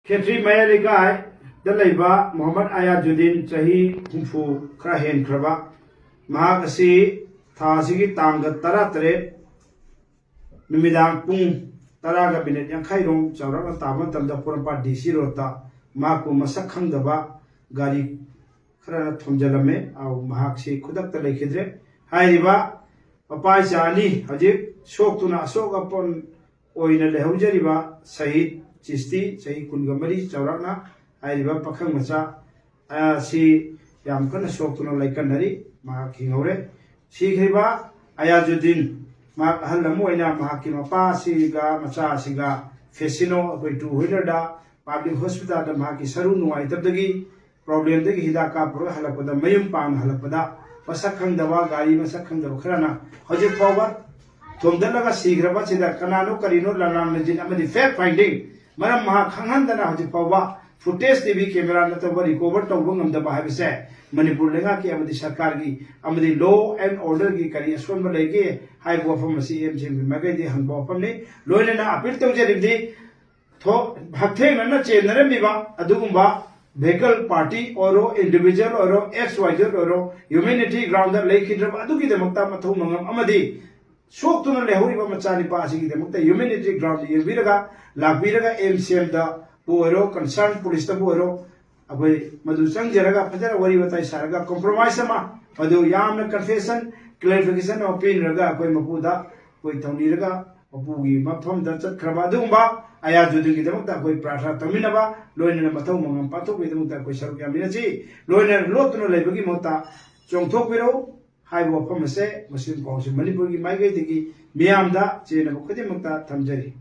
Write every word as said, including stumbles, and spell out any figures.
ꯈꯦꯇ꯭ꯔꯤ ꯃꯌꯥꯏ ꯂꯩꯀꯥꯏꯗ ꯂꯩꯕ ꯃꯣꯍꯝꯃꯗ ꯑꯌꯥꯖꯨꯗꯤꯟ, ꯆꯍꯤ ꯍꯨꯝꯐꯨ ꯈꯔ ꯍꯦꯟꯈ꯭ꯔꯕ, ꯃꯍꯥꯛ ꯑꯁꯤ ꯊꯥ ꯑꯁꯤꯒꯤ ꯇꯥꯡ ꯇꯔꯥꯇꯔꯦꯠ ꯅꯨꯃꯤꯗꯥꯡ ꯄꯨꯡ ꯇꯔꯥꯒ ꯃꯤꯅꯤꯠ ꯌꯥꯡꯈꯩ ꯔꯣꯝ ꯆꯥꯎꯔꯥꯛꯅ ꯇꯥꯕ ꯃꯇꯝꯗ ꯄꯣꯔꯣꯝꯄꯥꯠ ꯗꯤ ꯁꯤ ꯔꯣꯗꯇ ꯃꯍꯥꯛꯄꯨ ꯃꯁꯛ ꯈꯪꯗꯕ ꯒꯥꯔꯤ ꯈꯔꯅ ꯊꯣꯝꯖꯤꯜꯂꯝꯃꯦ꯫ ꯑꯧ, ꯃꯍꯥꯛꯁꯤ ꯈꯨꯗꯛꯇ ꯂꯩꯈꯤꯗ꯭ꯔꯦ꯫ ꯍꯥꯏꯔꯤꯕ ꯃꯄꯥ ꯏꯆꯥ ꯑꯅꯤ ꯍꯧꯖꯤꯛ ꯁꯣꯛꯇꯨꯅ ꯑꯁꯣꯛ ꯑꯄꯟ ꯑꯣꯏꯅ ꯂꯩꯍꯧꯖꯔꯤꯕ ꯁꯍꯤꯗ ꯆꯤꯁꯇꯤ, ꯆꯍꯤ ꯀꯨꯟꯒ ꯃꯔꯤ ꯆꯥꯎꯔꯥꯛꯅ, ꯍꯥꯏꯔꯤꯕ ꯄꯥꯈꯪ ꯃꯆꯥ ꯑꯁꯤ ꯌꯥꯝ ꯀꯟꯅ ꯁꯣꯛꯇꯨꯅ ꯂꯩꯀꯟꯅꯔꯤ꯫ ꯃꯍꯥꯛ ꯍꯤꯡꯍꯧꯔꯦ꯫ ꯁꯤꯈ꯭ꯔꯤꯕ ꯑꯌꯥꯖꯨꯗꯤꯟ, ꯃꯍꯥꯛ ꯑꯍꯜ ꯑꯃ ꯑꯣꯏꯅ ꯃꯍꯥꯛꯀꯤ ꯃꯄꯥ ꯑꯁꯤꯒ ꯃꯆꯥ ꯑꯁꯤꯒ ꯐꯦꯁꯤꯅꯣ, ꯑꯩꯈꯣꯏ ꯇꯨ ꯋꯤꯂꯔꯗ ꯄꯕ꯭ꯂꯤꯛ ꯍꯣꯁꯄꯤꯇꯥꯜꯗ ꯃꯍꯥꯛꯀꯤ ꯁꯔꯨ ꯅꯨꯡꯉꯥꯏꯇꯕꯗꯒꯤ, ꯄ꯭ꯔꯣꯕ꯭ꯂꯦꯝꯗꯒꯤ ꯍꯤꯗꯥꯛ ꯀꯥꯞꯄꯨꯔꯒ ꯍꯜꯂꯛꯄꯗ ꯃꯌꯨꯝ ꯄꯥꯡꯅ ꯍꯜꯂꯛꯄꯗ ꯃꯁꯛ ꯈꯪꯗꯕ, ꯒꯥꯔꯤ ꯃꯁꯛ ꯈꯪꯗꯕ ꯈꯔꯅ ꯍꯧꯖꯤꯛ ꯐꯥꯎꯕ ꯊꯣꯝꯗꯠꯂꯒ ꯁꯤꯈ꯭ꯔꯕ ꯑꯁꯤꯗ ꯀꯅꯥꯅꯣ ꯀꯔꯤꯅꯣ ꯂꯥꯟꯂꯥꯟ ꯂꯩꯖꯤꯟ ꯑꯃꯗꯤ ꯐꯦꯛ ꯐꯥꯏꯟꯗꯤꯡ, ꯃꯔꯝ ꯃꯍꯥꯛ ꯈꯪꯍꯟꯗꯅ ꯍꯧꯖꯤꯛ ꯐꯥꯎꯕ ꯐꯨꯇꯦꯖ, ꯇꯤ ꯚꯤ ꯀꯦꯃꯦꯔꯥ ꯅꯠꯇꯕ ꯔꯤꯀꯣꯚꯔ ꯇꯧꯕ ꯉꯝꯗꯕ ꯍꯥꯏꯕꯁꯦ ꯃꯅꯤꯄꯨꯔ ꯂꯩꯉꯥꯛꯀꯤ ꯑꯃꯗꯤ ꯁꯔꯀꯥꯔꯒꯤ ꯑꯃꯗꯤ ꯂꯣ ꯑꯦꯟ ꯑꯣꯔꯗꯔꯒꯤ ꯀꯔꯤ ꯑꯁꯣꯟꯕ ꯂꯩꯒꯦ ꯍꯥꯏꯕ ꯋꯥꯐꯝ ꯑꯁꯤ ꯑꯦꯝ ꯁꯤ ꯑꯦꯝꯒꯤ ꯃꯥꯏꯀꯩꯗꯒꯤ ꯍꯪꯕ ꯋꯥꯐꯝꯅꯤ꯫ ꯂꯣꯏꯅꯅ ꯑꯄꯤꯜ ꯇꯧꯖꯔꯤꯕꯗꯤ ꯊꯣ-, ꯍꯛꯊꯦꯡꯅꯅ ꯆꯦꯟꯅꯔꯝꯃꯤꯕ ꯑꯗꯨꯒꯨꯝꯕ ꯚꯦꯍꯤꯀꯜ, ꯄꯥꯔꯇꯤ ꯑꯣꯏꯔꯣ, ꯏꯟꯗꯤꯚꯤꯖꯨꯋꯦꯜ ꯑꯣꯏꯔꯣ, ꯑꯦꯛꯁ ꯋꯥꯏ ꯖꯦꯠ ꯑꯣꯏꯔꯣ, ꯍ꯭ꯌꯨꯃꯦꯅꯤꯇꯤ ꯒ꯭ꯔꯥꯎꯟꯗ ꯂꯩꯈꯤꯗ꯭ꯔꯕ ꯑꯗꯨꯒꯤꯗꯃꯛꯇ ꯃꯊꯧ ꯃꯉꯝ ꯑꯃꯗꯤ ꯁꯣꯛꯇꯨꯅ ꯂꯩꯍꯧꯔꯤꯕ ꯃꯆꯥꯅꯤꯄꯥ ꯑꯁꯤꯒꯤꯗꯃꯛꯇ ꯍ꯭ꯌꯨꯃꯦꯅꯤꯇꯤ ꯒ꯭ꯔꯥꯎꯟꯗ ꯌꯦꯡꯕꯤꯔꯒ, ꯂꯥꯛꯄꯤꯔꯒ ꯑꯦꯝ ꯁꯤ ꯑꯦꯝꯗꯕꯨ ꯑꯣꯏꯔꯣ, ꯀꯟꯁꯔꯟ ꯄꯨꯂꯤꯁꯇꯕꯨ ꯑꯣꯏꯔꯣ, ꯑꯩꯈꯣꯏ ꯃꯗꯨ ꯆꯪꯖꯔꯒ ꯐꯖꯅ ꯋꯥꯔꯤ ꯋꯥꯇꯥꯏ ꯁꯥꯔꯒ ꯀꯣꯝꯄ꯭ꯔꯣꯃꯥꯏꯁ ꯑꯃ, ꯃꯗꯨ ꯌꯥꯝꯅ ꯀꯟꯐꯦꯁꯟ, ꯀ꯭ꯂꯦꯔꯤꯐꯤꯀꯦꯁꯟ ꯑꯃ ꯄꯤꯅꯔꯒ ꯑꯩꯈꯣꯏ ꯃꯄꯨꯗ ꯑꯩꯈꯣꯏ ꯊꯧꯅꯤꯔꯒ ꯃꯄꯨꯒꯤ ꯃꯐꯝꯗ ꯆꯠꯈ꯭ꯔꯕ ꯑꯗꯨꯒꯨꯝꯕ ꯑꯌꯥꯖꯨꯗꯤꯟꯒꯤꯗꯃꯛꯇ ꯑꯩꯈꯣꯏ ꯄ꯭ꯔꯥꯔꯊꯅꯥ ꯇꯧꯃꯤꯟꯅꯕ, ꯂꯣꯏꯅꯅ ꯃꯊꯧ ꯃꯉꯝ ꯄꯥꯡꯊꯣꯛꯄꯒꯤꯗꯃꯛꯇ ꯑꯩꯈꯣꯏ ꯁꯔꯨꯛ ꯌꯥꯃꯤꯟꯅꯁꯤ꯫ ꯂꯣꯏꯅꯅ ꯂꯣꯠꯇꯨꯅ ꯂꯩꯕꯒꯤ ꯃꯍꯨꯠꯇ ꯆꯣꯡꯊꯣꯛꯄꯤꯔꯛꯎ ꯍꯥꯏꯕ ꯋꯥꯐꯝ ꯑꯁꯦ ꯃꯨꯁꯂꯤꯝ ꯀꯥꯎꯟꯁꯤꯜ ꯃꯅꯤꯄꯨꯔꯒꯤ ꯃꯥꯏꯀꯩꯗꯒꯤ ꯃꯤꯌꯥꯝꯗ ꯆꯦꯟꯅꯕ ꯈꯨꯗꯤꯡꯃꯛꯇ ꯊꯝꯖꯔꯤ꯫